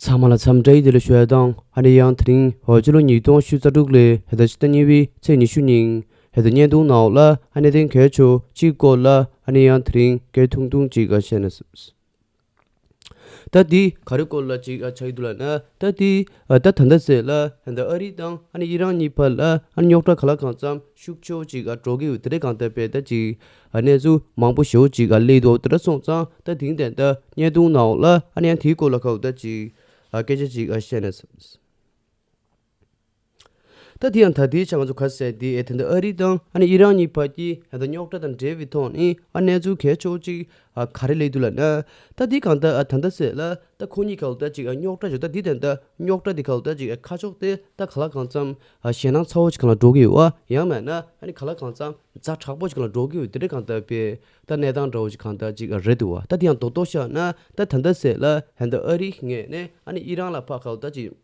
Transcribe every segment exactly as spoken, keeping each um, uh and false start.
ཚང་མ་ལ་འཚམས་འདྲི་བདེ་ལེགས་ཞུ་ཡ་དང་། ཨ་ནི་ཡང་དེ་རིང་ཕྱི་ལོ་ཉིས་སྟོང་ཉི་ཤུ་རྩ་དྲུག་ལོའི་ཕྱི་ཟླ་གཉིས་པའི་ཚེས་ཉི་ཤུ་ཉིན་ཕྱི་ཟླ་བརྙན་ཐུང་ནང་ལ་ཨ་ནི་གནད་དོན་གལ་ཆེ་གཅིག་སྐོར་ལ་ཨ་ནི་ཡང་དེ་རིང་སྐད་ཐུང་ཐུང་ཅིག་བཤད་ན། ད་འདི་ག་རེ་སྐོར་ལ་ཅིག་ཆགས་ཀྱི་འདུག་ལབ་ན། ད་འདི་ད་ད་ལྟ་ཟེར་ལ་ད་ཨ་རི་དང་ཨ་ནི་ཨི་རན་གཉིས་བར་ལ་ཨ་ནི་རྙོག་དྲ་ག་ལ་གང་འཚམ་ཤུགས་ཆེ་ཅིག་འགྲོ་གི་ཡོད། དེ་འདྲ་གང་ལྟར་བས་ད་ཅིག་གནས་ཚུལ་མང་པོ་ཞེ་པོ་ཅིག་སླེབས་འདུག་དེ་འདྲ་སོང་ཙང་ད་དེང་དེང་ད་བརྙན་ཐུང་ནང་ལ་ཨ་ནི་ཡང་དེའི་སྐོར་ལ་ག་ད་ཅིག་སྐད་ཆ་ཅིག་བཤད་ན། ད་དེ་ཡང་ད་ལྟའི་ཆ་ང་ཚོ་ག་ཟེར་དེ་ཨེ་ད་ལྟ་ཨ་རི་དང་ཨ་ནི་ཨི་རན་གཉིས་བར་གྱི་ད་ལྟ་རྙོག་དྲ་དང་འབྲེལ་བའི་ཐོག་ནས་ཨ་གནས་ཚུལ་གལ་ཆེ་ཅིག་ག་རེ་སླེབས་འདུག་ལབ་ན། ད་དེ་གང་ལྟར་ད་ལྟ་ཟེར་ལ་ད་ཁོ་གཉིས་ག་ད་ཅིག་རྙོག་དྲ་ཞིག་ད་དེ་ད་ལྟ་རྙོག་དྲ་དེ་ག་ད་ཅིག་ཁ་ཕྱོགས་དེ་ད་ག་ལ་གང་འཚམ་ཞེད་སྣང་ཚ་བོ་ཅིག་གང་ལ་འགྲོ་གི་ཡོད་པ། ཡང་མིན་ན་ཨ་ནི་ག་ལ་གང་འཚམ་ཛ་དྲག་པོ་ཅིག་གང་ལ་འགྲོ་གི་ཡོད། དེ་འདྲ་གང་ལྟར་བས་ད་གནས་སྟངས་འདྲ་བོ་ཅིག་གང་ལྟར་ཅིག་རེད་འདུག་པ། ད་དེ་ཡང་རྡོག་རྡོག་བཤད་ན་ད་ད་ལྟ་ཟེར་ལ་ད་ལྟ་ཨ་རིའི་ངོས་ནས་ཨ་ནི་ཨི་རན་ལ་ཕར་ག་ད་ཅིག་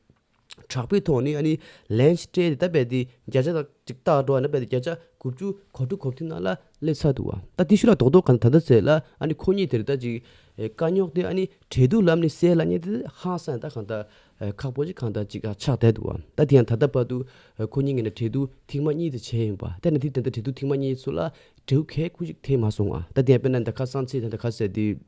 དྲག་པོའི་ཐོག་ནས་ཨ་ནི་ལན་ཞིག་སྤྲད་དེ་ད་རྦད་དེ་བརྒྱ་ཆ་ཅིག་བཏགས་འགྲོ་བ་ན་རྦད་དེ་བརྒྱ་ཆ་དགུ་བཅུ་གོ་དྲུག་གོ་བདུན་ནང་ལ་སླེབས་ཚར་འདུག་པ། ད་དེ་ཤུགས་ལ་རྡོག་རྡོག་གང་ད་ད་ཟེར་ལ་ཨ་ནི་ཁོ་གཉིས་དེར་ད་ཅིག་དཀའ་རྙོག་དེ་ཨ་ནི་འབྲེལ་གཏུག་ལམ་ནས་སེལ་ལ་ཉེ་དེ་ཧང་སང་ད་གང་ད་ཁག་པོ་ཅིག་གང་ད་ཅིག་ཆགས་བསྡད་འདུག་པ། ད་དེ་ཡང་ད་ལྟ་བར་དུ་ཁོ་གཉིས་ངོས་ནས་འབྲེལ་གཏུག་ཐེངས་མ་གཉིས་དེ་བྱས་ཡིན་པ། ད་ནི་དེ་ད་ལྟ་འབྲེལ་གཏུག་ཐེངས་མ་གཉིས་ཚོ་ལ་འབྲས་བུ་གལ་ཁུ་ཅིག་ཐེབས་མ་སོང་ཨ། ད་དེ་ཡང་དཔེར་ན་ད་ཁ་སང་ཚེས་ད་ད་ག་ཟེར་དེ།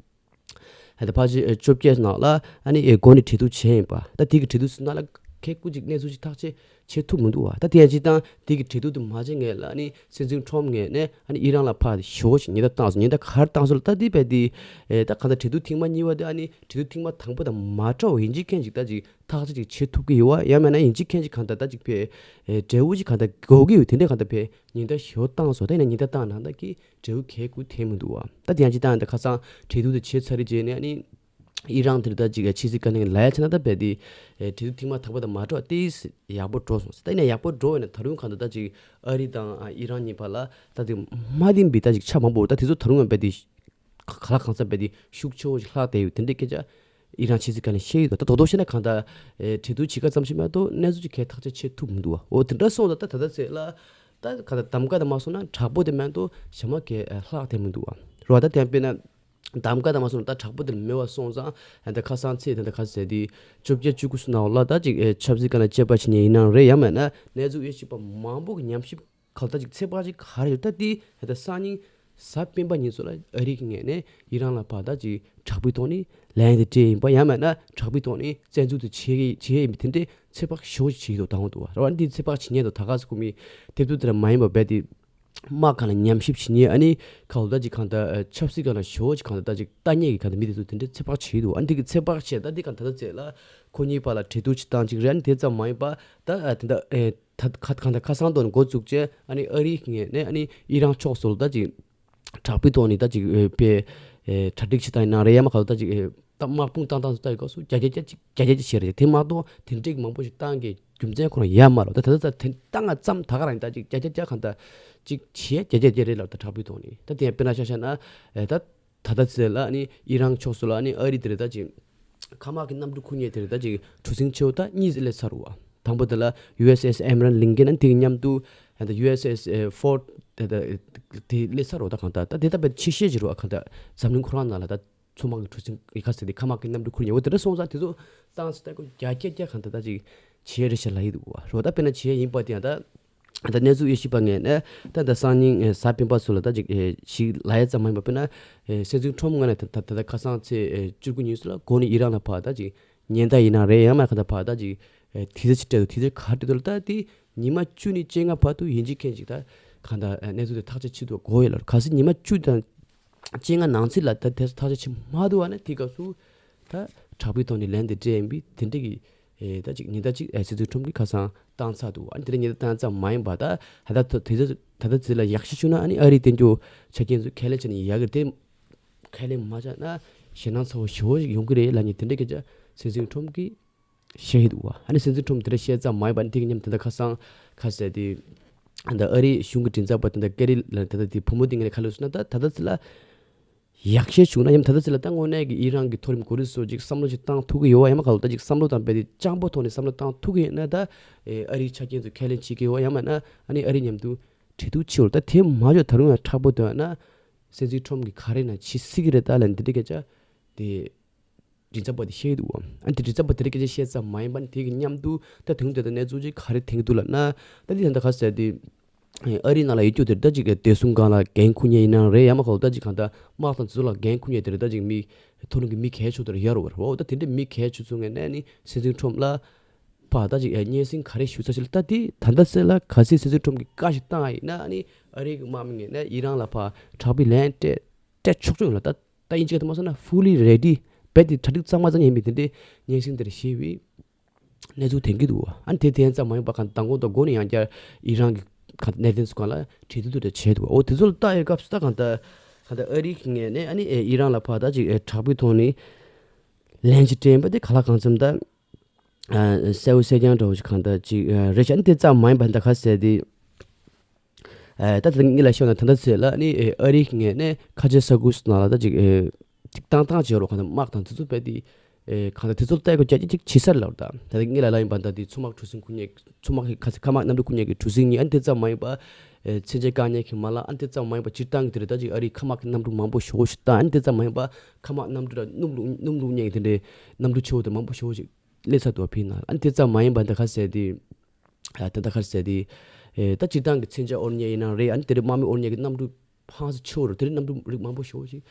ད་ཕལ་ཆེར་བཅོ་བརྒྱད་ནང་ལ་ཨ་ནི་ཨེ་འགོ་ནས་གྲོས་བསྡུར་བྱས་ཡིན་པ། ད་དེ་གི་གྲོས་བསྡུར་ཚོ་ནང་ལ་ཁེ་ཀུ་ཅིག་གནས་ཚུལ་ཅིག་ཐག་གཅོད་བྱེད་ཐུབ་མི་འདུག་བ། ད་དེ་ཡང་ཅིག་དང་དེ་གི་གྲོས་བསྡུར་དུ་མ་བྱེད་ངེས་ལ་ཨ་ནི་སྲིད་འཛིན་ཁྲོམ་ངོས་ནས་ཨ་ནི་ཨི་རན་ལ་ཕར་ཞོ་ཞིག་ཉེན་བརྡ་བཏང་སོང་། ཉེན་བརྡ་ག་རེ་བཏང་སོང་ལ་ད་དེ་བས་དེ་ཨེ་ད་གང་ལྟར་གྲོས་བསྡུར་ཐེངས་མ་གཉིས་པ་དེ་ཨ་ནི་གྲོས་བསྡུར་ཐེངས་མ་དང་པོ་དང་མ་འདྲ་བ་ཡིན་གཅིག་མཁན་ཅིག་ད་ཅིག་ཐག་གཅོད་ཅིག་བྱེད་ཐུབ་ཀྱི་ཡོད་བ། ཡང་མིན་ན་ཡིན་གཅིག་མཁན་ཅིག་གང་ལྟར་ད་ཅིག་བས་ཨེ་འབྲས་བུ་ཅིག་གང་ལྟར་དགོས་ཀྱི་ཡོད། དེ་འདྲ་གང་ལྟར་བས་ཉེན་བརྡ་ཞོ་བཏང་སོང་། ད་ཡིན་ན་ཉེན་བརྡ་བཏང་ནང་ལྟར་གྱི་འབྲས་བུ་གལ་ཁུ་ཐེབས་མི་འདུག་བ། ད་དེ་ཡང་ཅི་ལྟར་ད་ཁ་སང་གྲོས་བསྡུར་དེ་བྱས་ཚར་རེད་བྱས་ནས་ཨ་ནི་ཨི་རན་དེར་ད་ཅིག་ཕྱི་སྲིད་བཀའ་བློན་ལ་ཡ་ཆ་ན་ད་བས་དེ་གྲོས་བསྡུར་ཐེངས་མ་དང་པོ་དང་མ་འདྲ་བ་དེ་ཡག་པོ་འགྲོ་སོང་། ད་ཡིན་ན་ཡག་པོ་འགྲོ་བས་ན་ད་རུང་གང་ལྟར་ད་ཅིག་ཨ་རི་དང་ཨི་རན་གཉིས་བར་ལ་ད་དེ་མ་བདེན་པའི་ད་ཅིག་ཆ་མང་པོ་ད་དེ་ཚོ་ད་རུང་ཡང་བས་དེ་ག་ལ་གང་འཚམ་བས་དེ་ཤུགས་ཆེ་བོ་ཞིག་ལྷག་བསྡད་ཡོད། དེ་འདྲའི་སྐད་ཆ་ཨི་རན་ཕྱི་སྲིད་བཀའ་བློན་བཤད་ཡོད། ད་དོ་དོ་བཤད་ན་གང་ལྟར་གྲོས་བསྡུར་བྱེད་ཁ་ཙམ་ཞིག་མ་གཏོགས་གནས་ཚུལ་ཅིག་གས་ཐག་གཅོད་བྱེད་ཐུབ་མི་འདུག་བ། འོ་དེ་འདྲ་སོང་ད་ད་ད་ད་ཚེ་ལ། ད་ག་ད་གདམ་ག་དང་མ་སོང་ན་དྲག་པོ་དེ་མེད་དོ་ཞྭ་མ་གས་ལྷག་དེ་མི་འདུག་བ། རོ་ད་དེ་དཔེར་ན་གདམ་ག་དང་མ་སོང་ན་ད་དྲག་པོ་དེ་མེད་བ་སོང་ཙང་ད་ཁ་སང་ཚེ་དེ་ད་ག་ཟེར་དེ་བཅོ་བརྒྱད་བཅུ་དགུ་སུ་ནང་ལ་ད་ཅིག་ཆབ་སྲིད་ཀ་ན་དཔྱད་པ་བྱེད་ཉེ་ཡིན་ནའང་རེད། ཡང་མེད་ན་གནས་ཚུལ་དབྱེ་ཞིབ་པ་མང་པོ་གི་ཉམས་ཞིབ་ག་ད་ཅིག་ཚེ་དཔག་ཅིག་ག་རེ་ཡོད་ད་དེ་ད་སང་ཉིན་གཟའ་སྤེན་པ་ཉིན་སོ་ལ་ཨ་རི་གི་ངོས་ནས་ཨི་རན་ལ་ཕར་ད་ཅིག་དྲག་པོའི་ཐོག་ནས་ལན་དེ་སྤྲད་ཡིན་པ། ཡང་མེད་ན་དྲག་པོའི་ཐོག་ནས་བཙན་འཛུལ་དེ་བྱེད་ཀྱི་བྱེད་ཡིན་པ་དེ་འདྲའི་ཚོད་དཔག་ཞོ་ཞིག་བྱེད་ཀྱི་འདུག་དང་པོ་འདུག་བ། ར་བ་འདི་ཚོད་དཔག་བྱེད་ཉེན་འདུག་ད་ག་ཟེར་ཁོ་མི་དེབ་ཐུབ་དེ་ར་མ་ཡིན་པ་རྦད་དེ་དམག་གང་ལ་ཉམས་ཞིབ་བྱེད་ཉེན་ཨ་ནི་ག་འོ་ད་ཅིག་གང་ད་ཆབ་སྲིད་གང་ལ་ཞོ་ཅིག་གང་ད་ད་ཅིག་ལྟ་ཉེན་གྱི་གང་ད་མི་དེ་ཚོ་དེ་འདྲའི་ཚོད་དཔག་བྱེད་འདུག་ཨ་ནི་དེ་གི་ཚོད་དཔག་བྱེད་ད་འདི་གང་ད་ད་ཚེ་ལ་ཁོ་གཉིས་བར་ལ་གྲོས་བསྡུར་བྱེད་སྟངས་ཅིག་རེད། ཨ་ནི་དེ་ཙམ་མ་ཡིན་པ་ད་ཨ་དེ་འདྲ་ཨེ་ད་ཁ་གང་ད་ཁ་སང་དོན་འགོ་བཙུགས་བྱས་ཨ་ནི་ཨ་རིའི་ངོས་ནས་ཨ་ནི་ཨི་རན་ཕྱོགས་སུ་ལ་ད་ཅིག་དྲག་པོའི་ཐོག་ནས་ད་ཅིག་ཨེ་པའི་ཨེ་གྲ་སྒྲིག་བྱེད་སྟངས་ཡིན་ན་རེད། ཡ་མ་ག་ལ་ད་ཅིག་ཨེ་ད་དམག་དཔུང་བཏང་སྟངས་སུ་ལྟ་ཡི་སྐབས་སུ་བརྒྱ་ཆ་བརྒྱ་ཅིག་བརྒྱ་ཆ་བརྒྱ་བྱས་རེད། དེ་མ་གཏོགས་དེ་འདྲའི་མང་པོ་ཞིག་བཏང་གི་རྒྱུ་མཚན་ཁོ་རང་ཡ་མ་རོ། ད་ད་ད་ད་དེ་བཏང་ང་ཙམ་ད་ག་རང་ད་ཅིག་བརྒྱ་ཆ་བརྒྱ་གང་ད་ཅིག་བྱས་བརྒྱ་ཆ་བརྒྱ་རེད་ལབ། ད་དྲག་པོའི་ཐོག་ནས་ད་དེ་ཡང་དཔེར་ན་ཆ་བཞག་ན་ཨེ་ད་ད་ད་ཚེ་ལ་ཨ་ནི་ཨི་རན་ཕྱོགས་སུ་ལ་ཨ་ནི་ཨ་རི་དེ་རེད་ད་ཅིག་མཁའ་དམག་གི་གནམ་གྲུ་ཁུར་མཁན་དེ་རེད་ད་ཅིག་གྲུ་གཟིངས་ཆེ་བོ་ད་གཉིས་སླེབས་ཚར་བ། དང་པོ་དེ་ལ་ཡུ་ཨེས་ཨེས་ཨེམ་རན་ལིང་གན་ཨ་ནི་དེ་གི་མཉམ་དུ་ཨ་ད་ཡུ་ཨེས་ཨེས་ཨེ་ཕོར་ད་ད་དེ་སླེབས་ཚར་བ། ད་གང་ད་ད་དེ་ད་པའི་ཆེ་ཤོས་ཅིག་རེད་བ། གང་ད་འཛམ་གླིང་ཁོ་རང་ནང་ལ་ད་མཚོ་དམག་གི་གྲུ་གཟིངས་ཡི་ག་ཟེར་དེ་མཁའ་དམག་གི་གནམ་གྲུ་ཁུར་མཁན་འོ་དེ་འདྲ་སོང་ཙང་དེ་ཚོ་བཏང་ཚེ་ད་ཁོ་བརྒྱ་བརྒྱ་བརྒྱ་གང་ད་ད་ཅིག་བྱས་རེད་ཤག་ལབ་ཡི་འདུག་བ། རེད་བ། ད་དཔེར་ན་བྱས་ཡིན་པ་དེ་ཡང་ད་ད་གནས་ཚུལ་དབྱེ་ཞིབ་པ་ངོས་ནས་ད་ད་སང་ཉིན་ཨེ་གཟའ་སྤེན་པ་ཚོ་ལ་ད་ཅིག་ཨེ་ཞིག་ལབ་ཡ་ཙམ་མ་ཡིན་པ་དཔེར་ན་ཨེ་སྲིད་འཛིན་ཁྲོམ་ངོས་ནས་ད་ད་ད་ཁ་སང་ཚེས་ཨེ་བཅུ་དགུ་ཉིན་སུ་ལ་འགོ་ནས་ཨི་རན་ལ་ཕར་ད་ཅིག་ཉེན་བརྡ་ཡིན་ན་རེད། ཡང་མ་གང་ད་ཕར་ད་ཅིག་ཨེ་དེ་ཚོ་ཅིག་སྤྲད་འདུག་དེ་ཚོ་ག་སྤྲད་འདུག་ལ་ད་དེ་ཉི་མ་བཅུ་ནས་བཅོ་ལྔ་བར་དུ་ཡིན་གཅིག་མཁན་ཅིག་ད་གང་ད་ཨེ་གནས་ཚུལ་དེ་ཐག་གཅོད་བྱེད་འདུག་གོ་ཡོད་ལ། གལ་སྲིད་ཉི་མ་བཅུ་དང་བཅོ་ལྔ་ནང་ཚུད་ལ་ད་དེ་ཚོ་ཐག་གཅོད་བྱེད་མ་འདུག་བ་ན་དེ་སྐབས་སུ་ད་དྲག་པོའི་ཐོག་ནས་ལན་དེ་སྤྲད་ཡིན་པས་དེ་འདྲ་གི་ཨེ་ད་ཅིག་ཉེན་བརྡ་ཅིག་ཨེ་སྲིད་འཛིན་ཁྲོམ་གྱིས་ཁ་སང་བཏང་ཚར་འདུག་ཨ་ནི་དེ་འདྲ་ཉེན་བརྡ་བཏང་ཙམ་མ་ཡིན་པ་ད་ད་ད་དེ་ཚོ་ད་ལྟ་དེ་ལ་ཡག་ཤོས་བྱུང་ན་ཨ་ནི་ཨ་རིའི་བསྟན་རྒྱུ་ཆ་རྐྱེན་ཚོ་ཁས་ལེན་བྱས་ནས་ཡག་གི་རེད། དེ་ཁས་ལེན་མ་བྱས་ན་ཞེད་སྣང་ཚ་བོ་ཞེ་པོ་ཞིག་ཡོང་གི་རེད་ལབ་ནས་དེ་འདྲ་སྐད་ཆ་སྲིད་འཛིན་ཁྲོམ་གྱིས་བཤད་ཀྱི་འདུག་བ། ཨ་ནི་སྲིད་འཛིན་ཁྲོམ་དེ་འདྲ་བཤད་ཙམ་མ་ཡིན་པ་ཨ་ནི་དེ་གི་མཉམ་ད་ལྟ་ཁ་སང་ཁ་ཟེར་དེ་ད་ཨ་རིའི་གཞུང་གི་མགྲིན་ཚབ་པ་ད་ལྟ་ཀེ་རི་ལ་ད་ལྟ་དེ་བུ་མོ་དེ་ངས་ཁ་ལོ་སོང་ན་ད་ད་ལྟ་དེ་ལ། ཡག་ཤོས་བྱུང་ན་ཡང་ད་ལྟ་ཚེ་ལ་ད་དངོས་གནས་ཀྱི་ཨི་རན་གྱི་མཐོ་རིམ་འགོ་ཁྲིད་ཚོ་ཅིག་བསམ་བློ་ཞིག་བཏང་ཐུབ་ཀྱི་ཡོད་བ། ཡང་མ་ག་ལ་ད་ཅིག་བསམ་བློ་དང་རྦད་དེ་སྤྱང་པོ་ཐོག་ནས་བསམ་བློ་བཏང་ཐུབ་ཀྱི་ཡོད་ན་ད་ཨེ་ཨ་རིའི་ཆ་རྐྱེན་ཚོ་ཁས་ལེན་བྱེད་ཀྱི་ཡོད་བ། ཡང་མིན་ན་ཨ་ནི་ཨ་རི་མཉམ་དུ་གྲོས་བསྡུར་བྱེད་འོ། ད་དེ་མ་འཇོག་ད་རུང་ཡང་མཁྲེགས་པོ་འདུག་ཡང་ན་སྲིད་འཛིན་ཁྲོམ་གྱིས་ག་རེ་ན་བྱེད་སྲིད་ཀྱི་རེད་ད་ལབ་འདི་འདྲའི་སྐད་ཆ་དེ་ མགྲིན་ཚབ་པ་དེ་བཤད་ཀྱི་འདུག་བ། ཨ་ནི་དེ་མགྲིན་ཚབ་པ་དེ་རིགས་སྐད་ཆ་བཤད་ཙམ་མ་ཡིན་པ་ནི་དེ་གི་མཉམ་དུ་ད་དུང་དེ་ལྟར་གནས་ཚུལ་ཅིག་ག་རེ་ཐོན་གྱི་འདུག་ལབ་ན། ད་འདི་ད་ལྟ་ག་ཟེར་དེ། ཨ་རིའི་ནང་ལ་ཡོད་རྒྱུ་དེ་ད་ཅིག་བདེ་སྲུང་སྒང་ལ་འགན་འཁུར་མཁན་ཡིན་ནའང་རེད། ཡང་མ་གཏོགས་ད་ཅིག་གང་ལྟར་དམག་དང་དེ་ཚོ་ལ་འགན་འཁུར་མཁན་དེ་རེད། ད་ཅིག་མི་མཐོ་རིམ་གྱི་མི་གལ་ཆེ་དེ་རེད་ཡོད་རེད་བ། འོ་ད་དེ་འདྲའི་མི་གལ་ཆེ་ཚོ་ངས་ནས་ནི་སྲིད་འཛིན་ཁྲོམ་ལ་ཕར་ད་ཅིག་ཨེ་སྙན་སེང་ག་རེ་ཞུ་ས་ཞིག་ལ། ད་དེ་ད་ལྟ་སེ་ལ་གལ་སྲིད་སྲིད་འཛིན་ཁྲོམ་གྱིས་བཀའ་ཞིག་བཏང་ཡིན་ན་ནི་ཨ་རིའི་དམག་མི་ངས་ནས་ཨི་རན་ལ་ཕར་དྲག་པོའི་ལན་སྤྲད་སྤྲད་ཆོག་ཆོག་ཡིན་ལ། ད་ད་ཡིན་གཅིག་ད་མ་སོང་ན་fully ready རྦད་དེ་གྲ་སྒྲིག་གཙང་མ་གཙང་ཡིན་པའི་དེ་འདྲའི་སྙན་སེང་དེ་རེ་ཞུས་པའི་གནས་ཚུལ་ཐོན་གྱི་འདུག་ཨ་ནི་དེ་དེ་ཙམ་མ་ཡིན་པ་གང་མདང་དགོང་དང་དགོང་ནས་ཡང་བསྐྱར་ཨི་རན་གྱི་ག་གནད་དོན་ཚོ་སྒང་ལ་གྲོས་བསྡུར་དེ་འདྲ་བྱས་འདུག་འོ་དེ་ཚོ་ལ་ལྟ་ཡོད་སྐབས་སུ་ད་གང་ལྟར་གང་ལྟར་ཨ་རིའི་ངོས་ནས་ཨ་ནི་ཨི་རན་ལ་ཕར་ད་ཅིག་དྲག་པོའི་ཐོག་ནས་ལན་ཅིག་སྤྲད་པ་དེ་ག་ལ་གང་འཚམ་ད་གསལ་བོ་གསལ་རྐྱང་འདྲ་བོ་ཞིག་གང་ལྟར་ཅིག་རེད་ཤག་ཨ་ནི་དེ་ཙམ་མ་ཡིན་པ་ད་ག་ཟེར་དེ། ཨེ་ད་ལྟ་ངེད་ལ་ཤོད་ན་ད་ལྟ་ཚེ་ལ་ནི་ཨེ་ཨ་རིའི་ངོས་ནས་ཁ་ཆེ་ས་ཁུལ་ནང་ལ་ད་ཅིག་ཨེ་ཅིག་བཏང་བཏང་བྱེད་རོགས་གང་ལྟར་དམག་དང་དེ་ཚོ་རྦད་དེ་ཨེ་གང་ལྟར་དེ་ཚོ་ལྟ་སྐོར་རྒྱ་ཆེ་ཅིག་བྱེད་ས་རེད་ལབ། ད་ད་ལྟ་ངེད་ལ་ལ་ཡིན་པ་ད་དེ་མཚོ་དམག་གྲུ་གཟིངས་ཁུ་ཉེ་མཚོ་དམག་གི་ཁ་ཁ་དམག་གནམ་གྲུ་ཁུ་ཉེ་གི་གྲུ་གཟིངས་གཉིས་ཨ་ནི་དེ་ཙམ་མ་ཡིན་པ་ཨེ་མཚོན་ཆ་བཀག་ཉེན་གྱི་མ་ལག་ཨ་ནི་དེ་ཙམ་མ་ཡིན་པ་སྤྱིར་བཏང་གི་དེ་རེད། ད་ཅིག་ཨ་རིའི་མཁའ་དམག་གི་གནམ་གྲུ་མང་པོ་ཞེ་པོ་ཞིག་བཏང་ཨ་ནི་དེ་ཙམ་མ་ཡིན་པ་མཁའ་དམག་གནམ་གྲུ་ལ་སྣུམ་བླུག་སྣུམ་བླུག་ཉེན་གྱི་དེ་འདྲའི་གནམ་གྲུ་ཆེ་བོ་དེ་མང་པོ་ཞེ་པོ་ཞིག་སླེབས་ཚར་འདུག་བ། ཕིན་ན་ཨ་ནི་དེ་ཙམ་མ་ཡིན་པ་ད་ག་ཟེར་དེ། ཨ་ད་ལྟ་ག་རེ་ཟེར་དེ། ཨེ་ད་སྤྱིར་བཏང་གི་མཚོན་ཆ་དབོར་མཁན་ཡིན་ནའང་རེད། ཨ་ནི་དེ་རིང་དམག་མི་དབོར་མཁན་གྱི་གནམ་གྲུ་ཕངས་སུ་ཆེ་བོ་རེད། དེ་རིང་གནམ་གྲུ་རིགས་མང་པོ་ཞེ་པོ་ཞིག་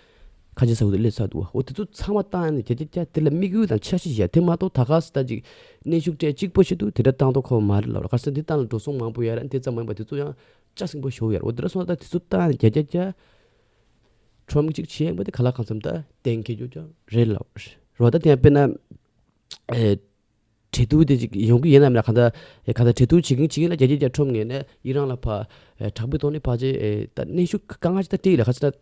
ཁ་ཆེ་ས་ཁུལ་དུ་སླེབས་ཚར་འདུག་བ། འོ་དེ་ཚོ་ཚང་མ་བཏང་ཡ་ནི་བརྒྱ་ཆ་བརྒྱ་དེ་ལ་དམིགས་ཡུལ་དང་འཆར་གཞི་ཡ་དེ་མ་གཏོགས་ད་ག་ཟེར་ད་ཅིག་གནོན་ཤུགས་སྤྲད་གཅིག་པོ་ཞིག་ཏུ་དེ་འདྲ་བཏང་ཐོག་ཁོ་མ་རེད་ལབ་ར། ག་ཟེར་འདི་བཏང་ལ་འགྲོ་སོང་མང་པོ་ཡོད་ར། ཨ་ནི་དེ་ཙམ་མ་ཡིན་པ་དེ་ཚོ་ཡང་ལྕགས་སྲིན་པོ་ཞེ་པོ་ཡོད་ར། འོ་དེ་འདྲ་སོང་ད་དེ་ཚོ་བཏང་ཡ་ནི་བརྒྱ་ཆ་བརྒྱ་ཁྲོམ་གཅིག་བྱེད་ཡ་ཡིན་པ་དེ་ག་ལ་གང་འཚམ་ད་གཏན་འཁེལ་རྒྱུ་ཅང་རེད་ལབ་ར། ད་དེ་ཡང་དཔེར་ན། ཨེ། གྲོས་བསྡུར་དེ་ཅིག་ཡོང་གི་ཡིན་ནམ་ལ་གང་ལྟར་ཨེ་གང་ལྟར་གྲོས་བསྡུར་བྱེད་ཀྱིན་བྱེད་ཀྱིན་ལ་རྒྱ་ཆེ་རྒྱ་ཁྲོམ་ངོས་ནས་ཨི་རན་ལ་ཕར་ཨེ་དྲག་པོའི་ཐོག་ནས་ཕར་ཆེ་ཨེ་ད་གནོན་ཤུགས་དཀའ་ངལ་ཅིག་ད་སྤྲད་ལ་ག་ཚོད་ན།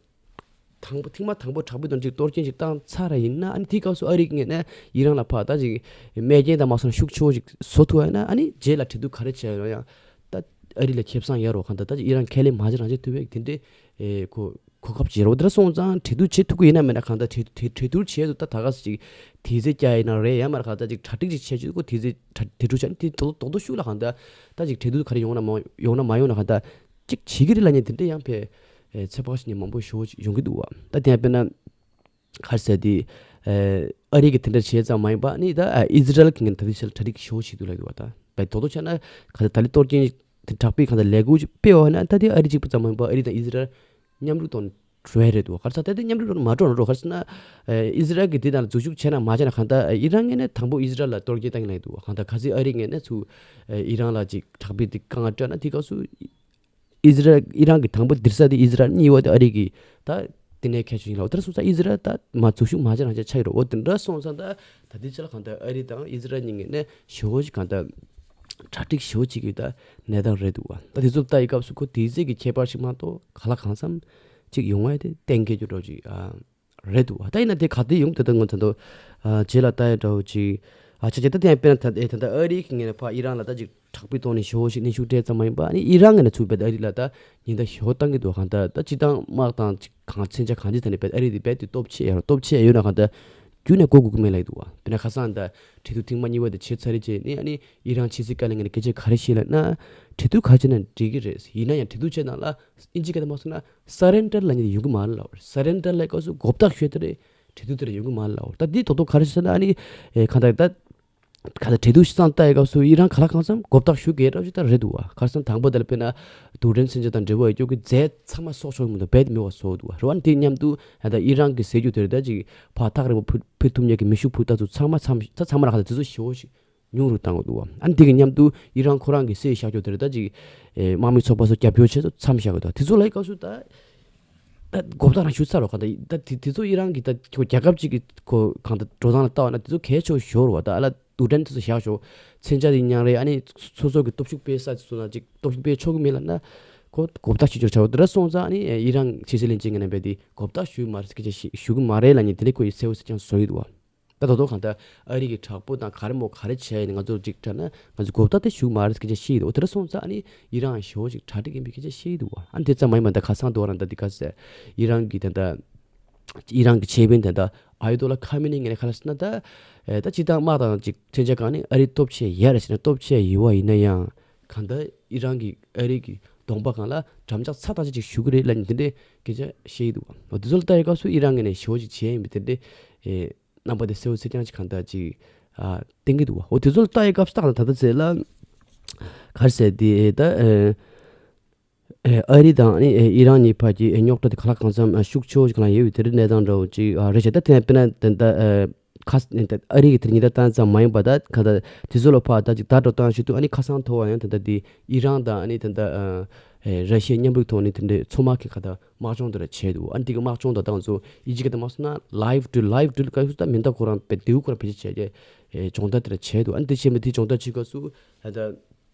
དང་པོ་ཐེངས་མ་དང་པོ་དྲག་པོའི་ཐོག་ནས་ཅིག་གཏོར་སྐྱོན་ཅིག་བཏང་ཚར་ར་ཡིན་ན་ཨ་ནི་དེའི་སྐབས་སུ་ཨ་རིའི་ངོས་ནས་ཨི་རན་ལ་ཕར་ད་ཅིག་རྨས་སྐྱོན་དང་མ་སོང་ན་ཤུགས་ཆེ་བོ་ཅིག་བཟོ་ཐུབ་པ་ཡིན་ན་ཨ་ནི་རྗེས་ལ་གྲོས་བསྡུར་ག་རེ་བྱས་ཡོང་ཡང་ད་ཨ་རི་ལ་ཁེ་བཟང་ཡོད་རོགས་གང་ལྟར་ད་ཅིག་ཨི་རན་ཁས་ལེན་མ་བྱེད་རང་བྱེད་ཐུབ་པའི་དེ་འདྲའི་ཨེ་གོ་གོ་སྐབས་བྱེད་རོགས་དེ་འདྲ་སོང་ཙང་གྲོས་བསྡུར་བྱེད་ཐུབ་ཀྱི་ཡིན་ན་མིན་ན་གང་ལྟར་གྲོས་གྲོས་གྲོས་བསྡུར་བྱས་ཚུལ་ད་ད་ག་ཟེ་ཅིག་དེ་ཚེ་སྐྱ་ཡིན་ན་རེད། ཡང་མ་རེད་གང་ལྟར་ཅིག་གྲ་སྒྲིག་ཅིག་བྱས་ཚུལ་ཁོ་དེ་ཚེ་གྲ་དེ་འཕྲོ་བྱས་ནས་དེ་རྡོག་རྡོག་རྡོག་ཤུགས་ལ་གང་ལྟར་ད་ཅིག་གྲོས་བསྡུར་ག་རེ་ཡོང་ན་མ་ཡོང་ན་མ་ཡོང་ན་གང་ལྟར་ཅིག་བྱེད་ཀྱི་རེད་ལབ་མཁན་དེ་འདྲ་ཡང་ཕེ་ཚེ་དཔག་བཞིན་མང་པོ་ཞེ་པོ་ཅིག་ཡོང་གི་འདུག་བ། ད་དེ་ཡང་དཔེར་ན། ག་རེ་ཟེར་དེ། ཨ་རི་གི་དེ་འདྲ་བྱས་ཙམ་མ་ཡིན་པ་ནི་ད་ཨི་ཟི་རལ་གྱི་ངན་ད་དེ་ཆེད་གྲ་སྒྲིག་ཞེ་པོ་བྱེད་འདུག་ལབ་འདུག་བ། ད་བས་དོ་དོ་བྱས་ན་ག་ད་ད་ལི་གཏོར་སྐྱོན་དེ་དྲག་པོའི་གང་ད་ལས་འགུལ་ཅིག་སྤེལ་བ་ན་ད་དེ་ཨ་རི་གཅིག་པུ་ཙམ་མ་ཡིན་པ་ཨ་རི་དང་ཨི་ཟི་རལ་མཉམ་རུབ་ཐོག་ནས་འགྲོ་ཡ་རེད་འདུག་བ། ག་རེ་ཟེར་ད་དེ་མཉམ་རུབ་ཐོག་ནས་མ་འགྲོ་ན་འགྲོ་ག་རེ་ཟེར་ན། ཨི་ཟི་རལ་གྱི་དེ་དང་འཛུལ་ཞུགས་བྱས་ན་མ་བྱས་ན་གང་ད་ཨི་རན་ངོས་ནས་དང་པོ་ཨི་ཟི་རལ་ལ་གཏོར་སྐྱོན་བཏང་གི་ལབ་འདུག་བ། གང་ད་ག་ཚོད་ཨ་རི་ངོས་ནས་ཚུར་ཨི་རན་ལ་ཅིག་དྲག་པོའི་དེ་དཀའ་ངལ་སྤྲད་ན་དེ་སྐབས་སུ། ཨི་ཟི་རལ་ཨི་རན་གྱི་དང་པོ་འདིར་ས་དེ་ཨི་ཟི་རལ་གཉིས་པ་དེ་ཨ་རི་གི་ད་དེ་ནས་ཁྱད་ཆོས་ཡིན་ལ། འོ་དེ་འདྲ་སོང་ཙང་ཨི་ཟི་རལ་ད་མ་འཛུལ་ཞུགས་མ་བྱས་རང་བྱས་ཆགས་ཡོད་རེད། འོ་དེ་འདྲ་སོང་ཙང་ད་ད་ལྟའི་ཆ་ལ་གང་ལྟར་ཨ་རི་དང་ཨི་ཟི་རལ་གཉིས་ངོས་ནས་ཞེ་པོ་ཅིག་གང་ལྟར་གྲ་སྒྲིག་ཞེ་པོ་ཅིག་གི་ད་གནས་སྟངས་རེད་འདུག་བ། ད་དེ་ཚོ་ལྟ་ཡི་སྐབས་སུ་ཁོ་དེ་ཚོ་གི་ཁྱད་པར་ཞིག་མ་གཏོགས་ག་ལ་གང་འཚམ་ཅིག་ཡོང་བ་དེ་གཏན་འཁེལ་རྒྱུ་འདྲ་ཅིག་ཨ། རེད་འདུག་བ། ད་ཡིན་ན་དེ་ག་དུས་ཡོང་དེ་ལྟ་ངོ་ད་དུ་ཨ་རྗེས་ལ་ལྟ་ཡ་འདྲ་བོ་ཅིག་ཨ་ཆ་ཆ་ད་དེ་ཡང་དཔེར་ན་ད་ཨེ་ད་ལྟ་ཨ་རི་གི་ངོས་ནས་ཕར་ཨི་རན་ལ་ད་ཅིག་དྲག་པོའི་ཐོག་ནས་ཞེ་པོ་ཞིག་གནོན་ཤུགས་སྤྲད་ཙམ་མ་ཡིན་པ་ཨ་ནི་ཨི་རན་ངོས་ནས་ཚུར་རྦད་ཨ་རི་ལ་ད་ཉེན་བརྡ་ཞེ་པོ་བཏང་གི་འདུག་གང་ལྟར་ད་སྤྱིར་བཏང་དམག་དང་ཅིག་གང་མཚོན་ཆ་གང་ཅི་ད་ནི་རྦད་ཨ་རི་དེ་རྦད་དེ་སྟོབས་ཆེ་ཡོད་ར། སྟོབས་ཆེ་ཡོད་ན་གང་ལྟར་རྒྱུན་ནས་མགོ་སྒུར་གི་མེད་ལབ་ཀྱི་འདུག་བ། དཔེར་ན་ཁ་སང་ད་གྲོས་བསྡུར་ཐེངས་མ་གཉིས་པ་དེ་བྱས་ཚར་རེད་བྱས་ནས་ཨ་ནི་ཨི་རན་ཕྱི་སྲིད་བཀའ་བློན་ངོས་ནས་སྐད་ཆ་ག་རེ་བཤད་ལབ་ན། གྲོས་བསྡུར་ག་བྱས་ན་འགྲིག་གི་རེད། ཡིན་ན་ཡང་གྲོས་བསྡུར་བྱས་ནང་ལ་ཨིན་ཇི་སྐད་དུ་མ་སོང་ན་སར་རེན་ཌར་ལབ་མཁན་དེ་ཡོང་གི་མ་རེད་ལབ་པ་རེད། སར་རེན་ཌར་ལབ་སྐབས་སུ་མགོ་བཏགས་ཞུ་ཡ་དེ་རེད། གྲོས་བསྡུར་དེ་རེད་ཡོང་གི་མ་རེད་ལབ་པ་རེད། ད་འདི་ཐོག་ཐོག་ག་རེ་ཟེར་ན་ཨ་ནི་ཨེ་གང་ལྟར་ད་གང་ལྟར་གྲོས་བསྡུར་ཞིག་བཏང་ལྟ་ཡི་སྐབས་སུ་ཨི་རན་ག་ལ་གང་འཚམ་མགོ་བཏགས་ཞུ་དགོས་འདྲ་ཞིག་ད་རེད་འདུག་བ། ག་རེ་ཟེར་ན་དང་པོ་དེ་ལ་དཔེར་ན་རྡུལ་ཕྲན་མཚོན་ཆ་དང་འབྲེལ་བ་ཡོད་རྒྱུ་གི་རྫས་ཚང་མ་གསོག་ཆོག་གི་མི་འདུག་རྦད་དེ་མེད་པ་བཟོ་འདུག་བ། རེད་བ། ཨ་ནི་དེ་མཉམ་དུ་ཨ་ད་ཨི་རན་གྱི་ཟེར་རྒྱུ་དེ་རེད། ད་ཅིག་ཕར་ཐག་རིང་པོ་ཕུད་ཕུད་ཐུབ་མཁན་གྱི་མེ་ཤུགས་འཕུར་མདའ་ཚོ་ཚང་མ་མཚམས་ད་ཚང་མ་ལ་གང་ལྟར་དེ་ཚོ་ཞེ་པོ་ཞིག་ཉུང་རུ་བཏང་གི་འདུག་བ། ཨ་ནི་དེ་གི་མཉམ་དུ་ཨི་རན་ཁོ་རང་གི་སྲིད་བཞག་རྒྱུ་དེར་ད་ཅིག་ཨེ་དམག་མི་ཚོགས་པ་ཚོ་རྒྱབ་སྐྱོར་བྱེད་ཚོ་མཚམས་བཞག་གི་འདུག་དེ་ཚོ་ལ་ཡི་སྐབས་སུ་ད་ད་མགོ་བཏགས་རང་ཞུ་ཚར་རོ། ག་ད་ད་དེ་དེ་ཚོ་ཨི་རན་གི་ད་ཁོ་རྒྱལ་ཁབ་ཅིག་གི་ཁོ་གང་ད་འགྲོ་སྟངས་ལ་ལྟ་བ་ན་དེ་ཚོ་གལ་ཆེ་བ་ཞོར་བ། ད་ཨ་ལ་རྡུལ་ཕྲན་དེ་ཚོ་བཞག་ཞོག་མཚོན་ཆ་དེ་མཉམ་རེད། ཨ་ནི་སོ་སོ་གི་སྟོབས་ཤུགས་སྤེལ་ས་དེ་ཚོ་ན་ཅིག་སྟོབས་ཤུགས་སྤེལ་ཆོག་གི་མེད་ལབ་ན་ཁོ་མགོ་བཏགས་ཞུ་ཆོག་ཆ་བ་དེ་འདྲ་སོང་ཙང་ཨ་ནི་ཨི་རན་ཕྱི་སྲིད་བློན་ཆེན་གི་རྣམ་པས་དེ་མགོ་བཏགས་ཞུ་མ་རེད་ཟེར་གི་ཞུ་གི་མ་རེད་ལབ་ནས་དེ་འདྲ་ཁོ་ཡི་གསལ་བོ་གསལ་རྐྱང་བཟོ་ཡི་འདུག་བ། ད་དོ་དོ་གང་ལྟར་ཨ་རི་གི་དྲག་པོ་དང་ག་རེ་མོ་ག་རེ་བྱས་ཡིན་ང་ཚོར་ཅིག་དྲན་ན་ང་ཚོ་མགོ་བཏགས་དེ་ཞུགས་མ་རེད་སྐད་ཆ་བཤད་ཡོད། འོ་དེ་འདྲ་སོང་ཙང་ཨ་ནི་ཨི་རན་ཞེ་པོ་ཅིག་གྲ་སྒྲིག་ཡིན་པའི་སྐད་ཆ་བཤད་ཡོད་འདུག་བ། ཨ་ནི་དེ་ཙམ་མ་ཡིན་པ་ད་ཁ་སང་དུ་བ་རང་ད་འདི་ག་ཟེར་ཨི་རན་གི་ད་ལྟ་ཨི་རན་གི་ཆེ་དཔོན་ད་ལྟ་ཨ་ཡོ་དོ་ལ་ཁ་མི་ནི་ངས་ཁ་ལ་ཟེར་ན་ད་ད་སྤྱི་བཏང་དམག་དང་ཅིག་མཚོན་ཆ་གང་ནི་ཨ་རི་སྟོབས་ཆེ་ཡ་རེད་ཟེར་ན་སྟོབས་ཆེ་ཡོད་བ་ཡིན་ན་ཡང་གང་ལྟར་ཨི་རན་གི་ཨ་རི་གི་གདོང་པ་གང་ལ་འགྲམ་ལྕག་ཚ་ཐག་ཆད་ཅིག་ཞུ་གི་རེད་ལབ་ནི་དེ་འདྲའི་སྐད་ཆ་བཤད་ཡོད་འདུག་བ། འོ་དེ་ཚོ་ལ་ལྟ་ཡི་སྐབས་སུ་ཨི་རན་ངོས་ནས་ཞེ་པོ་ཅིག་བྱས་ཡིན་པའི་དེ་འདྲའི་ཨེ། རྣམ་པ་དེ་གསལ་པོ་གསལ་རྐྱང་ཅིག་གང་ལྟར་ཅིག་ཨ་བསྟན་གྱི་འདུག་བ། འོ་དེ་ཚོ་ལ་ལྟ་ཡི་སྐབས་སུ་ད་ད་ལྟ་ཚེ་ལ་ག་རེ་ཟེར་དེ་ད་ཨེ་ཨེ་ཨ་རི་དང་ཨ་ནི་ཨེ་ཨི་རན་གཉིས་བར་གྱི་ཨེ་རྙོག་དྲ་དེ་ག་ལ་གང་འཚམ་ཨ་ཤུགས་ཆེ་བོ་ཞིག་གང་ཡོད་པའི་དེ་རིང་གནས་སྟངས་འདྲ་བོ་ཅིག་ཨ་རེད་ཤག་ད་དེ་ཡང་དཔེར་ན་དེ་ད་ཨེ་ཁ་ཨེ་ད་ཨ་རི་གི་དེ་ཉིན་ལྟར་བཏང་ཙམ་མ་ཡིན་པ་ད་ག་ད་དེ་ཚོ་ལ་ཕར་ད་ཅིག་བརྡ་འགྲོ་སྟངས་ཤིག་འདུག་ཨ་ནི་ཁ་སང་ཐོག་བ་ཡང་དེ་ད་དེ་ཨི་རན་དང་ཨ་ནི་དེ་ད་ཨ་ཨེ་ར་ཤི་ཡ་མཉམ་རུབ་ཐོག་ནས་དེ་འདྲའི་མཚོ་དམག་གི་ག་ད་དམག་སྦྱོང་དེ་འདྲ་བྱས་འདུག་ཨ་ནི་དེ་གི་དམག་སྦྱོང་དང་ད་ང་ཚོ་ཡི་གེ་ག་ད་མ་སོང་ན་ལའིབ་འགྲུལ་ལའིབ་འགྲུལ་ག་ཚོད་ད་མེ་མདའ་ཁོ་རང་བེད་མདེའུ་ཁོ་རང་བེད་སྤྱོད་བྱས་རྗེས་ཨེ་སྦྱོང་བརྡར་དེ་འདྲ་བྱས་འདུག་ཨ་ནི་དེ་བྱས་མི་དེ་སྦྱོང་བརྡར་བྱེད་སྐབས་སུ་ད་ད།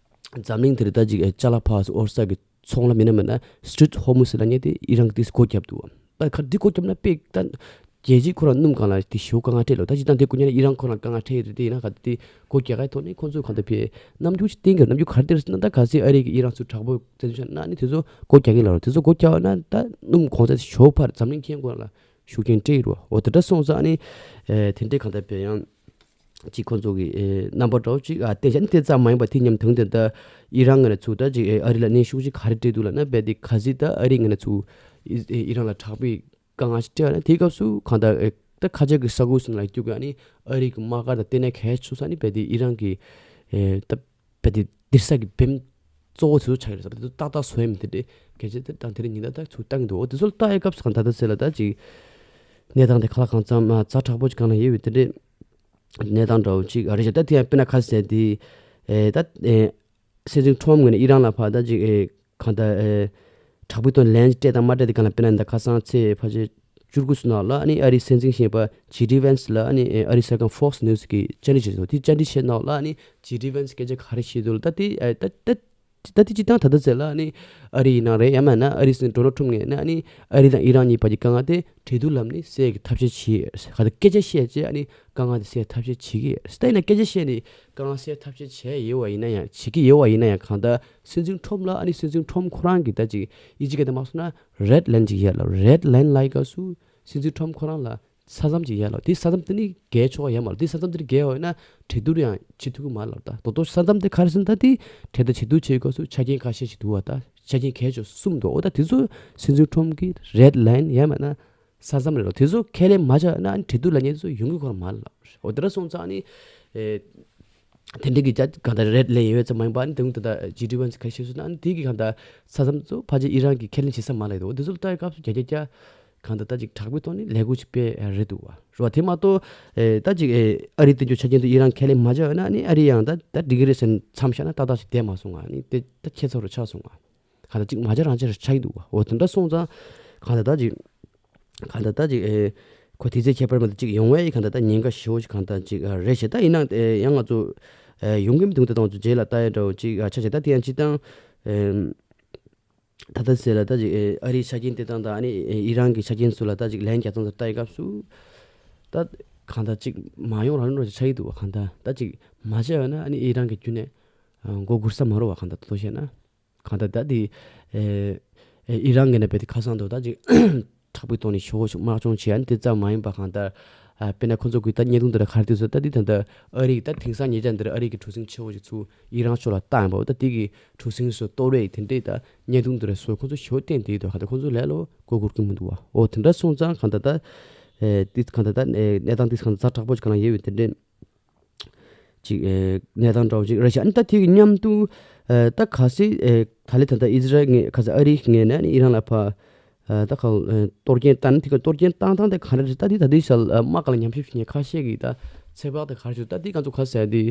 འཛམ་གླིང་དེར་ད་ཅིག་ཅ་ལག་ཕར་ཚུར་འོར་ས་གི་ཚོང་ལ་མིན་ན་མིན་ན་སི་ཊྲེཊ་ཧོར་མུ་ཛི་ལབ་མཁན་དེ་ཨི་རན་གྱིས་དེ་སྒོ་བརྒྱབ་འདུག་ད་ག་འདི་སྒོ་བརྒྱབ་ན་དཔེ་ད་རྒྱལ་སྤྱིའི་ཁོ་རང་སྣུམ་སྒང་ལ་དེ་ཞེ་པོ་དཀའ་ངལ་འཕྲད་ལོ། ད་ཅི་ད་འདི་སྒོ་ཉར་ན་ཨི་རན་ཁོ་རང་དཀའ་ངལ་འཕྲད་ཡོད་རེད། དེ་ཡིན་ན་ག་དེ་སྒོ་རྒྱག་གི་ཐོག་ནས་ཁོ་ཚོས་གང་ལྟར་ཕེ་རྣམ་འགྱུར་ཅིག་བསྟན་གྱི་རེད། རྣམ་འགྱུར་ག་རེ་བསྟན་རེད་ཟེར་ན་ད་གལ་སྲིད་ཨ་རི་གིས་ཨི་རན་ཚུར་དྲག་པོ་བཙན་འཛུལ་བྱས་ན་ཨ་ནི་དེ་ཚོ་སྒོ་རྒྱག་གི་ལབ་རེད། དེ་ཚོ་སྒོ་རྒྱག་པ་ན་ད་སྣུམ་གོང་ཚད་ཞེ་པོ་འཕར་འཛམ་གླིང་ཁྱོན་ཁོ་རང་ལ་ཤུགས་རྐྱེན་སྤྲད་ཀྱི་རེད་བ། འོ་དེ་འདྲ་སོང་ཙང་ཨ་ནི་ཨེ་དེ་འདྲའི་གང་ལྟར་ཕེ་ཡང་། ཅིག་ཁོང་ཚོ་གི་ཨེ་རྣམ་པ་འདྲ་བོ་ཅིག་ཨ་བསྟན་བྱ་ནི་དེ་ཙམ་མ་ཡིན་པ་དེ་མཉམ་དུ་དེ་ད་ཨི་རན་ངོས་ནས་ཚུར་ད་ཅིག་ཨེ་ཨ་རི་ལ་གནོན་ཤུགས་ཅིག་ག་རེ་སྤྲད་འདུག་ལབ་ན་རྦད་དེ་གལ་སྲིད་ད་ཨ་རི་ངོས་ནས་ཚུར་ཨི་ཨི་རན་ལ་དྲག་པོའི་དཀའ་ངལ་ཞིག་སྤྲད་པ་ན་དེའི་སྐབས་སུ་གང་ལྟར་ཨེ་ད་ཁ་ཆེ་གི་ས་ཁུལ་སུ་ལ་བསྐྱོད་དགོས། ཨ་ནི་ཨ་རི་གི་དམག་སྒར་དང་ལྟེ་གནས་གལ་ཆེ་ས་ནི་རྦད་དེ་ཨི་རན་གི་ཨེ་ད་རྦད་དེ་སྡིར་ས་གི་བེམ་གཙོ་བོ་དེ་ཚོ་ཆགས་ཡོད་རེད་ཟེར། དེ་ཚོ་ཏག་ཏག་བཟོ་ཡ་མི་དེ་འདྲས་གལ་ཆེ་དེ་དང་དེ་རིང་ཉིན་ད་ད་ཚུར་བཏང་གི་འདུག་འོ་དེ་ཚོ་ལ་ལྟ་ཡའི་སྐབས་སུ་གང་ད་ལྟ་ཟེར་ལ་ད་ཅིག་གནས་སྟངས་དེ་ག་ལ་གང་འཚམ་ཛ་དྲག་པོ་ཅིག་གང་ལ་ཡོད་པའི་དེ་འདྲས་གནས་སྟངས་འདྲ་བོ་ཅིག་ཨ་རེད་ཤག་ད་དེ་ཡང་དཔེར་ན་ཁ་ཟེར་དེ་ཨེ་ད་ཨེ་སྲིད་འཛིན་ཁྲོམ་ངོས་ནས་ཨི་རན་ལ་ཕར་ད་ཅིག་ཨེ་གང་ད་ཨེ་དྲག་པོའི་ཐོག་ལན་སྤྲད་དང་མ་སྤྲད་དེ་གང་ལ་དཔེར་ན་ད་ཁ་སང་ཚེས་ཕལ་ཆེར་བཅུ་དགུ་ཚོ་ནང་ལ་ཨ་ནི་ཨ་རིའི་སྲིད་འཛིན་ཞིག་ཡིན་པ་ཇེ་ཌི་ཝན་སི་ལ་ཨ་ནི་ཨ་རིའི་གསར་ཁང་Fox News་གིས་བཅར་འདྲི་བྱས་སོང་། དེ་བཅར་འདྲི་བྱས་ནང་ལ་ཨ་ནི་ཇེ་ཌི་ཝན་སི་སྐད་ཆ་ག་རེ་བཤད་འདུག་ལ་ད་དེ་ཨ་ད་ད་ད་དེ་སྤྱིར་བཏང་ད་ལྟ་ཚེ་ལ་ཨ་ནི་ཨ་རི་ཡིན་ན་རེད། ཡང་མིན་ན་ཨ་རིའི་སྲིད་འཛིན་ཌོ་ནལ་ཊམ་ངོས་ནས་ཨ་ནི་ཨ་རི་དང་ཨི་རན་གཉིས་བར་གྱི་དཀའ་ངལ་དེ་གྲོས་བསྡུར་ལམ་ནས་སེལ་གྱི་ཐབས་ཤེས་བྱེད་ག་ད་སྐད་ཆ་བཤད་བྱས་ཨ་ནི་དཀའ་ངལ་དེ་སེལ་ཐབས་ཤེས་བྱེད་ཀྱི་ཡོད། ད་ཡིན་ན་སྐད་ཆ་བཤད་ནས་དཀའ་ངལ་སེལ་ཐབས་ཤེས་བྱས་ཡོད་པ་ཡིན་ན་ཡང་བྱེད་ཀྱི་ཡོད་པ་ཡིན་ན་ཡང་གང་ལྟར་སྲིད་འཛིན་ཁྲོམ་ལ་ཨ་ནི་སྲིད་འཛིན་ཁྲོམ་ཁོ་རང་གིས་ད་ཅིག་ཨི་ཇི་སྐད་དུ་མ་སོང་ན་རེཌ་ལའིན་ཅིག་ཡོད་ལ། རེཌ་ལའིན་ལབ་སྐབས་སུ་སྲིད་འཛིན་ཁྲོམ་ཁོ་རང་ལ་ས་མཚམས་ཅིག་ཡོད་ལ། དེ་ས་མཚམས་དེ་ནི་བརྒལ་ཆོག་གི་ཡོད་མ་རེད། དེ་ས་མཚམས་དེ་ནི་བརྒལ་བ་ཡིན་ན་གྲོས་བསྡུར་ཡང་བྱེད་ཐུབ་ཀྱི་མ་རེད་ལབ། ད་དོ་དོ་ས་མཚམས་དེ་ག་རེ་ཟེར་ན་ད་དེ་གྲོས་བསྡུར་བྱེད་དུས་བྱེད་སྐབས་སུ་ཆ་རྐྱེན་ཁ་ཤས་ཤིག་འདུག་བ། ད་ཆ་རྐྱེན་གལ་ཆེ་ཤོས་གསུམ་འདུག་འོ་ད་དེ་ཚོ་སྲིད་འཛིན་ཁྲོམ་གྱི་རེཌ་ལའིན་ཡང་མིན་ན་ས་མཚམས་རེད་ལ། དེ་ཚོ་ཁས་ལེན་མ་བྱས་ན་ཨ་ནི་གྲོས་བསྡུར་ལབ་མཁན་དེ་ཚོ་ཡོང་གི་ཁོ་རང་མ་རེད་ལབ། འོ་དེ་འདྲ་སོང་ཙང་ཨ་ནི་ཨེ། དེ་འདྲའི་གི་ཅ་གང་ལྟར་རེཌ་ལའིན་ཡོད་ཙམ་མ་ཡིན་པ་ཨ་ནི་དེ་ད་ལྟ་ཇེ་ཌི་ཝན་སི་ག་ཤེས་སོང་ན་ཨ་ནི་དེ་གི་གང་ལྟར་ས་མཚམས་ཚོ་ཕལ་ཆེར་ཨི་རན་གྱིས་ཁས་ལེན་བྱེད་ས་མ་རེད་འདུག་འོ་དེ་ཚོ་ལ་ལྟ་བའི་སྐབས་སུ་རྒྱ་རྒྱ་རྒྱ་གང་ལྟར་ད་ཅིག་དྲག་པོའི་ཐོག་ནས་ལས་འགུལ་ཅིག་སྤེལ་རེད་འདུག་བ། རེད་བ། དེ་མ་གཏོགས་ཨེ་ད་ཅིག་ཨེ་ཨ་རིའི་མདུན་སྐྱོད་ཆ་རྐྱེན་དུ་ཨི་རན་ཁས་ལེན་མ་བྱས་ན་ཨ་ནི་ཨ་རི་ཡང་ད་ད་འགྲིག་གི་རེད་ཟེར་ནས་མཚམས་བཞག་ན་ཏག་ཏག་ཅིག་བསྡད་མ་སོང་ང་ཨ་ནི་དེ་ད་ཁྱད་མཚར་རུ་ཆགས་སོང་ང་། གང་ལྟར་ཅིག་མ་བྱས་རང་བྱས་རུ་ཆགས་ཀྱི་འདུག་བ། འོ་དེ་འདྲ་སོང་ཙང་གང་ལྟར་ད་ཅིག་གང་ལྟར་ད་ཅིག་ཨེ་ཁོ་དུས་ཚོད་ཁྱད་པར་མ་གཏོགས་ཅིག་ཡོང་བས་གང་ལྟར་ད་ཉེན་ཁ་ཞེ་པོ་ཞིག་གང་ལྟར་ཅིག་ཨ་རེད་ཤག་ད་ཡིན་ན་ཨེ་ཡང་ང་ཚོ་ཨེ་ཡོང་གི་མི་འདུག་ད་ང་ཚོ་རྗེས་ལ་ལྟ་ཡ་འདྲ་བོ་ཅིག་ཨ་ཆ་བཞག་ད་དེ་ཡང་སྤྱིར་བཏང་ཨེ་ད་ལྟ་ཟེར་ལ་ད་ཅིག་ཨེ་ཨ་རིའི་ཆ་རྐྱེན་དེ་དང་ད་ཨ་ནི་ཨེ་ཨི་རན་གྱི་ཆ་རྐྱེན་ཚོ་ལ་ད་ཅིག་ལན་རྒྱག་སྟངས་ཚོ་ལྟ་ཡི་སྐབས་སུ་ད་གང་ལྟར་ཅིག་མ་ཡོང་རང་རང་ཆགས་ཀྱི་འདུག་བ། གང་ལྟར་ད་ཅིག་མ་བྱས་ཡོད་ན་ཨ་ནི་ཨི་རན་གྱི་བརྒྱུད་ནས་ཨ་མགོ་སྒུར་ས་མ་རེད་བ། གང་ལྟར་ད་དུང་བཤད་ན། གང་ལྟར་ད་དེ་ཨེ་ཨེ་ཨི་རན་གྱི་ནས་དཔེ་དེ་ཁ་སང་དུ་ད་ཅིག་དྲག་པོའི་ཐོག་ནས་ཞེ་པོ་ཞིག་དམག་སྦྱོང་བྱེད་ཡ་ནི་དེ་ཙམ་མ་ཡིན་པ་གང་ལྟར་ཨ་དཔེར་ན་ཁོང་ཚོ་གི་ད་བརྙན་ཐུང་འདི་ལ་ག་རེ་བལྟས་སོང་ད་དེ་ད་ལྟ་ཨ་རི་གི་ད་དེང་སང་ཉེ་ཆར་འདིར་ཨ་རི་གི་གྲུ་གཟིངས་ཆེ་བོ་ཞིག་ཚུར་ཨི་རན་ཕྱོགས་ལ་བཏང་ཡིན་པ་འོ་ད་དེ་གི་གྲུ་གཟིངས་སུ་གཏོར་བས་དེ་འདྲས་ད་བརྙན་ཐུང་འདི་ལ་སོ་ཁོང་ཚོ་ཞེ་པོ་བསྟན་དེ་ཡོད་དོ། གང་ལྟར་ཁོང་ཚོ་ལས་ལོ་མགོ་སྒུར་གི་མི་འདུག་བ། འོ་དེ་འདྲ་སོང་ཙང་གང་ལྟར་ད་ཨེ་དེ་གང་ལྟར་ད་ཨེ་གནས་སྟངས་དེ་གང་ལྟར་ཛ་དྲག་པོ་ཞིག་གང་ལ་ཡོད་པའི་དེ་འདྲས། ཅིག་ཨེ་གནས་སྟངས་འདྲ་བོ་ཅིག་རེད་ཤག་ཨ་ནི་ད་དེ་གི་མཉམ་དུ་ཨེ་ད་གལ་སྲིད་ཨེ་ད་ལས་ད་ལྟ་ཨི་ཟི་རལ་ངོས་གལ་སྲིད་ཨ་རིའི་ངོས་ནས་ཨ་ནི་ཨི་རན་ལ་ཕར་ཨེ་ད་ག་ཨེ་གཏོར་སྐྱོན་བཏང་ན་དེ་ག་གཏོར་སྐྱོན་བཏང་སྟངས་དེ་ག་འདྲ་རེད། ད་དེ་ད་དེ་ཤ་ལ་དམག་སྒང་ལ་ཉམས་ཞིབ་བྱེད་མཁན་ཁ་ཤས་ཀྱིས་ད་ཚོད་དཔག་དེ་ག་རེ་བྱུང་ད་དེ་ང་ཚོ་ག་ཟེར་དེ་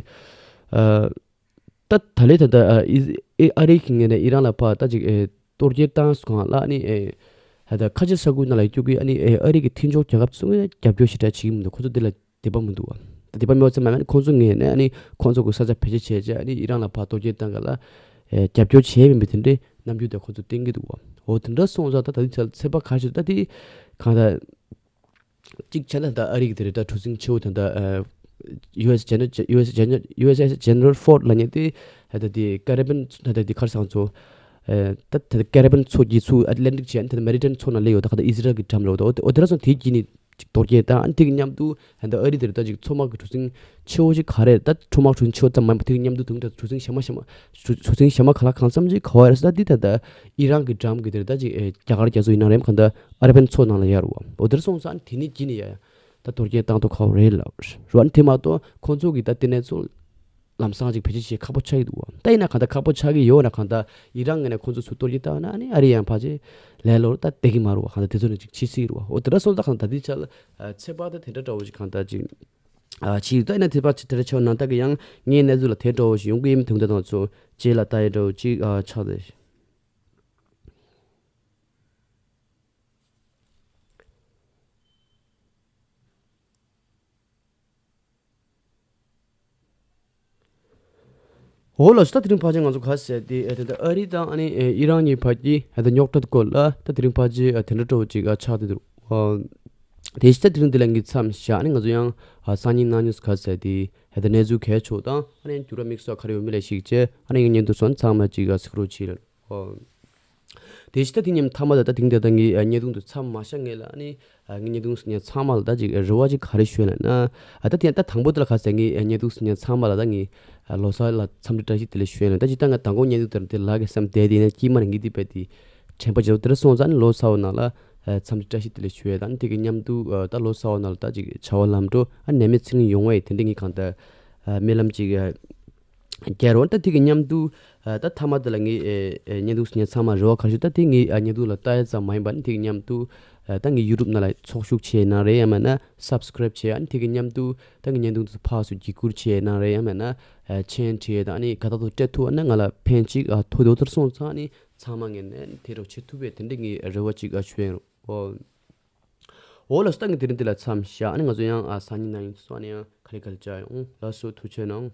ཨེ་ད་ད་ལས་ད་ལྟ་ཨ་ཨི་ཨི་ཨ་རིའི་ངོས་ནས་ཨི་རན་ལ་ཕར་ད་ཅིག་ཨེ་གཏོར་སྐྱོན་བཏང་སོང་ལ་ཨ་ནི་ཨེ་ད་ལྟ་ཁ་ཆེ་ས་ཁུལ་ནང་ལ་སྐྱོད་ཀྱི་ཨ་ནི་ཨེ་ཨ་རི་གི་མཐུན་ཕྱོགས་རྒྱལ་ཁབ་ཚོ་རྒྱབ་སྐྱོར་ཞེ་དྲག་བྱེད་ཀྱི་མི་འདུག་ཁོ་ཚོ་དེ་ལ་དད་པ་མི་འདུག་བ། ད་དད་པ་མེད་པ་ཙམ་མ་ཡིན་ཁོང་ཚོ་ངོས་ནས་ཨ་ནི་ཁོང་ཚོ་གི་ས་ཆ་བེད་སྤྱོད་བྱས་རྗེས་ཨ་ནི་ཨི་རན་ལ་ཕར་གཏོར་སྐྱོན་བཏང་ག་ལ་ཨེ་རྒྱབ་སྐྱོར་བྱས་མིན་པའི་དེ་འདྲའི་རྣམ་འགྱུར་དེ་ཁོང་ཚོ་བསྟན་གྱི་འདུག་བ། འོ་དེ་འདྲ་སོང་ཙང་ད་ད་དུང་ཚེ་ཚེ་དཔག་ག་ཞིག་ད་དེ་གང་ལྟར་གཅིག་བྱས་ན་ད་ཨ་རི་གི་དེ་རེད་ད་གྲུ་གཟིངས་ཆེ་བོ་དེ་འདྲ་ཨེ་ཡུ་ཨེས་ཇེ་ནེ་ཡུ་ཨེས་ཇེ་ནེ་ཡུ་ཨེས་ཨེས་ཇེ་ནེ་རལ་ཕོརཌ་ལབ་མཁན་དེ་ད་ད་དེ་ཀ་རི་བྷན་ད་ད་དེ་ག་རེ་ཟེར་ང་ཚོ་ཨེ་ད་ད་ཀ་རི་བྷན་མཚོ་བརྒྱུད་ཚུར་ཨེ་ཊ་ལན་ཊིག་བྱས་ཨ་ནི་ད་ད་མེ་ཌི་ཊེ་རེ་ནི་ཡན་མཚོ་ནང་སླེབས་ཡོད་ད་ག་ད་ཨི་ཟི་རལ་གྱི་འགྲམ་ལ་ཡོད་ད། འོ་དེ་འོ་དེ་ར་སོང་དེའི་དཀྱིལ་ནས་ཅིག་གཏོར་སྐྱོན་བཏང་ཨ་ནི་དེ་གི་མཉམ་དུ་ད་ཨ་རི་དེར་ད་ཅིག་མཚོ་དམག་གི་གྲུ་གཟིངས་ཆེ་བོ་ཞིག་ག་རེ་ད་མཚོ་དམག་གྲུ་གཟིངས་ཆེ་བོ་ཙམ་མ་ཡིན་པ་དེ་གི་མཉམ་དུ་དུང་ད་གྲུ་གཟིངས་གཞན་མ་ཞིག་གྲུ་གྲུ་གཟིངས་གཞན་མ་ག་ལ་གང་འཚམ་ཞིག་ག་བ་རེད་ཟེར་ད་འདི་ད་ད་ཨི་རན་གྱི་འགྲམ་གྱི་དེར་ད་ཅིག་ཨེ་རྒྱ་གར་རྒྱ་མཚོ་ཡིན་ན་རེད་གང་ད་ཨ་ར་བན་མཚོ་ནང་ལ་ཡར་བ་འོ་དེར་སོང་ཙང་ཨ་ནི་དེ་ནི་དཀྱིལ་ནས་ཡ་ཡ་ ད་གཏོར་སྐྱོན་བཏང་ཐུབ་ཁག་པོ་རེད་ལབ་རེད་བ། ཨ་ནི་དེ་མ་གཏོགས་ཁོང་ཚོ་གིས་ད་དེ་ནས་ཚུར་ལམ་སང་ཅིག་བེད་སྤྱོད་བྱེད་ཁག་པོ་ཆགས་ཀྱི་འདུག་བ། ད་ཡིན་ན་གང་ལྟར་ཁག་པོ་ཆགས་ཀྱི་ཡོད་ན། གང་ལྟར་ཨི་རན་ངོས་ནས་ཁོང་ཚོ་ཚུར་གཏོར་སྐྱོན་བཏང་ན་ཨ་ནི་ཨ་རི་ཡང་ཕལ་ཆེར་ལེ་ལོར་ད་བསྡད་ཀྱི་མ་རེད་བ། གང་ལྟར་དེ་ཚོ་ནས་ཅིག་ཕྱི་སྲིད་རེད་བ། འོ་དེ་འདྲ་སོང་ཙང་གང་ལྟར་ད་ལྟའི་ཆར་ལ་ཚོད་དཔག་ད་དེ་འདྲ་འདྲ་བོ་ཞིག་གང་ལྟར་ཅིག་ཨ་ཕྱིས་ད་ཡིན་ན་དེ་བ་ཆེ་དེ་འདྲ་ཆེ་བ་ནང་ལྟ་གི་ཡང་ངའི་གནས་ཚུལ་ལ་དེ་འདྲ་བོ་ཞིག་ཡོང་གི་ཡིན་མི་དུང་ད་དང་ཚོ་རྗེས་ལ་ལྟ་ཡི་འདྲ་བོ་ཅིག་ཨ་ཆགས་ཏེ། འོ་ལགས་སོ། ད་དེ་རིང་ཕལ་ཆེར་ང་ཚོ་ག་ཟེར་དེ་ཨེ་དེ་འདྲ་ཨ་རི་དང་ཨ་ནི་ཨེ་ཨི་རན་གཉིས་བར་གྱི་ཨེ་ད་རྙོག་དྲ་སྐོར་ལ་ད་དེ་རིང་ཕལ་ཆེར་ཨ་དེ་འདྲ་འདྲ་བོ་ཅིག་ཨ་ཆགས་བསྡད་འདུག་ཨ་དེ་བཞིན་ད་དེ་རིང་འདི་ལ་ངས་མཚམས་བཞག་ཨ་ནི་ང་ཚོ་ཡང་ཨ་སང་ཉིན་གནངས་ཉིན་ག་ཟེར་དེ་ཨེ་ད་གནས་ཚུལ་གལ་ཆེ་བ་དང་ཨ་ནི་འགྱུར་བ་དམིགས་བསལ་ག་རེ་ཡོད་མེད་ལ་གཞིགས་བྱས་ཨ་ནི་ངས་བརྙན་ཐུང་སོགས་ཚང་མ་ཅིག་ཨ་གཟིགས་རོགས་བྱེད་ལ། ཨོ། དེ་བཞིན་ད་དེ་མཉམ་མཐའ་མ་ད་ད་དེང་དེ་ད་ངའི་ཨ་བརྙན་ཐུང་དུ་མཚམས་མ་བཞག་ངེས་ལ་ཨ་ནི་ཨ་ངའི་བརྙན་ཐུང་གཟིགས་མཁན་ཚང་མ་ལ་ད་ཅིག་རེ་བ་ཅིག་ག་རེ་ཞུ་ཡ་ལབ་ན། ཨ་ད་དེ་ད་དང་པོ་དེ་ལ་ག་ཟེར་ངའི་ཨ་བརྙན་ཐུང་གཟིགས་མཁན་ཚང་མ་ལ་ད་ངའི་ཨ་ལོ་གསར་ལ་འཚམས་འདྲི་བཀྲ་ཤིས་བདེ་ལེགས་ཞུ་ཡ་ལབ། ད་ཅི་ད་ང་དང་པོ་བརྙན་ཐུང་དེ་དེ་ལ་གི་བསམ་བསྡད་དེ་ཡིན་ན་དཀྱིལ་མ་ནས་ངའི་དེ་བས་དེ་དྲན་པ་བརྗེད་དེ་རེ་སོང་ཙང་ཨ་ནི་ལོ་གསར་བ་ནང་ལ་ཨ་འཚམས་འདྲི་བཀྲ་ཤིས་བདེ་ལེགས་ཞུ་ཡ་དང་དེ་གི་མཉམ་དུ་ཨ་ད་ལོ་གསར་བ་ནང་ལ་ད་ཅིག་བྱ་བ་ལམ་འགྲོ་ཨ་ནད་མེད་ཚེ་རིང་ཡོང་བ་ཡི་དེ་འདྲ་ངའི་གང་ལྟར་ཨ་སྨོན་ལམ་ཅིག་ཨ། རྒྱལ་རོང་ད་དེ་གི་མཉམ་དུ་ཨ་ད་མཐའ་མ་དེ་ལ་ངའི་ཨེ་ཨེ་བརྙན་ཐུང་གཟིགས་མཁན་ཚང་མ་རེ་བ་ག་རེ་ཞུ། ད་དེ་ངའི་ཨ་བརྙན་ཐུང་ལ་ལྟ་ཡ་ཙམ་མ་ཡིན་པ་ནི་དེ་གི་མཉམ་དུ་ཨ་ད་ངའི་ཡུ་ཊུབ་ནང་ལ་ཚོགས་ཞུགས་བྱས་གནང་རེད། ཡང་མིན་ན་སབ་སི་ཀ་རེབ་བྱས། ཨ་ནི་དེ་གི་མཉམ་དུ་ད་ངའི་བརྙན་ཐུང་དེ་ཚོ་ཕར་ཚུར་བརྒྱུད་བསྐུར་བྱས་གནང་རེད། ཡང་མིན་ན་ཨ་མཆན་བྲིས་ད་ཨ་ནི་ག་ད་དུ་སྤྲད་ཐུབ་ཨ་ན་ང་ལ་ཕན་ཅིག་ཨ་ཐོགས་དེ་འོ་དེར་སོང་ཙང་ཨ་ནི་ཚང་མ་ངས་ནས་དེ་རོགས་བྱེད་ཐུབ་པས་དེ་འདྲ་ངའི་རེ་བ་ཅིག་ཨ་ཞུ་ཡ་ཡིན་རོགས། འོ་ལགས་སོ། ད་ངས་དེ་རིང་འདི་ལ་མཚམས་བཞག་ཨ་ནི་ང་ཚོ་ཡང་ཨ་སང་ཉིན་གནངས་ཉིན་སོ་ཨ་ནི་ཡང་ག་རེ་ག་རེ་བྱ་ཡོང་། ལགས་སོ། ཐུགས་རྗེ་གནང་།